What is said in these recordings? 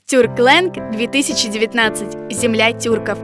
Тюркленг 2019. Земля тюрков.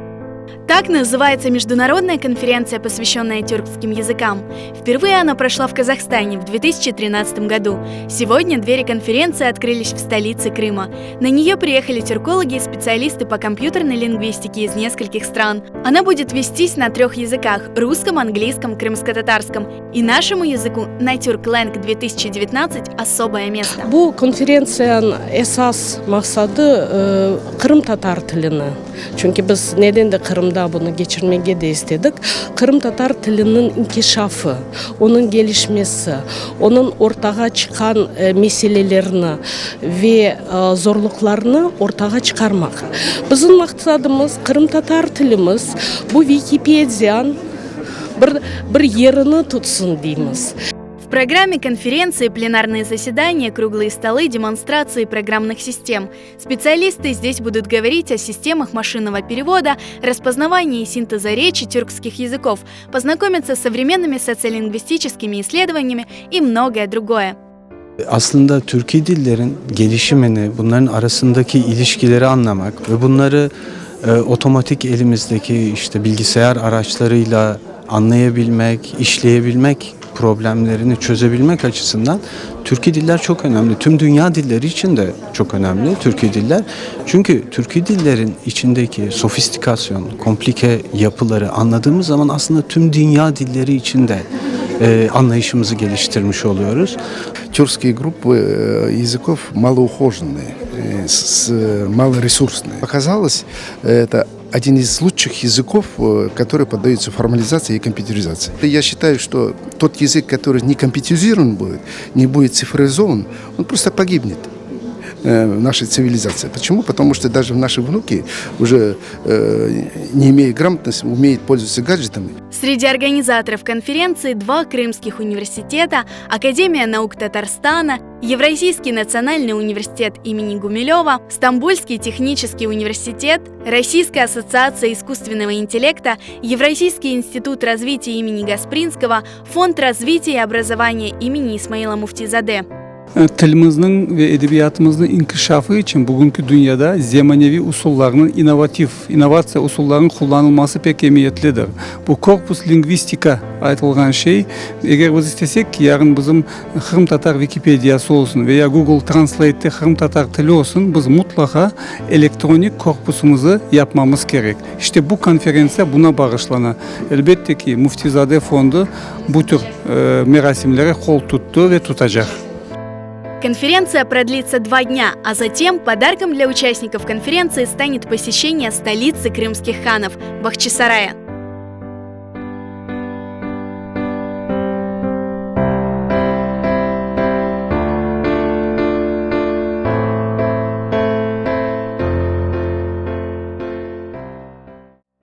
Так называется международная конференция, посвященная тюркским языкам. Впервые она прошла в Казахстане в 2013 году. Сегодня двери конференции открылись в столице Крыма. На нее приехали тюркологи и специалисты по компьютерной лингвистике из нескольких стран. Она будет вестись на трех языках – русском, английском, крымско-татарском. И нашему языку на Тюркленг 2019 особое место. Bu konferentsiyanıñ esas maqsadı qırımtatar tilini, çünki biz neden de Qırımda bunı keçirmege de istedik, qırımtatar tiliniñ inkişafı, onıñ gelişmesi, onıñ ortağa çıqqan meselelerini ve zorluqlarını ortağa çıqarmaq. Bizim maqsadımız, qırımtatar tilimiz bu Vikipediyanıñ bir bir yerini tutsın deymiz. В программе конференции пленарные заседания, круглые столы, демонстрации программных систем. Специалисты здесь будут говорить о системах машинного перевода, распознавании и синтеза речи тюркских языков, познакомиться с современными социолингвистическими исследованиями и многое другое. Aslında Türki dillerin gelişimini, bunların arasındaki ilişkileri anlamak ve bunları otomatik elimizdeki işte bilgisayar araçlarıyla anlayabilmek, işleyebilmek problemlerini çözebilmek açısından Türki diller çok önemli. Tüm dünya dilleri için de çok önemli Türki diller. Çünkü Türki dillerin içindeki sofistikasyon, komplike yapıları anladığımız zaman aslında tüm dünya dilleri için de anlayışımızı geliştirmiş oluyoruz. Тюркские группы языков малоухоженные, малоресурсные. Оказалось, это один из лучших языков, который поддается формализации и компьютеризации. Я считаю, что тот язык, который не компьютеризирован будет, не будет цифровизован, он просто погибнет в нашей цивилизации. Почему? Потому что даже наши внуки, уже не имея грамотности, умеют пользоваться гаджетами. Среди организаторов конференции два крымских университета, Академия наук Татарстана, Евразийский национальный университет имени Гумилева, Стамбульский технический университет, Российская ассоциация искусственного интеллекта, Евразийский институт развития имени Гаспринского, Фонд развития и образования имени Исмаила Муфтизаде. Tilimizniñ ve edebiyatımıznıñ inkişafı içün bugünki dünyada zemaneviy usullarnıñ, innovativ, innovatsiya usullarınıñ qullanılması pek emiyetlidir. Bu korpus lingvistika aytılğan şey, eger biz istesek ki, yarın bizim qırımtatar Vikipediyası olsun ve ya Google Translate'te qırımtatar tili olsun, biz mutlaqa elektronik korpusımızı yapmamız kerek. İşte bu konferentsiya buna bağışlana. Elbette ki, Müftizade fondu bu tür merasimlere qol tuttı ve tutacaq. Конференция продлится два дня, а затем подарком для участников конференции станет посещение столицы крымских ханов – Бахчисарая.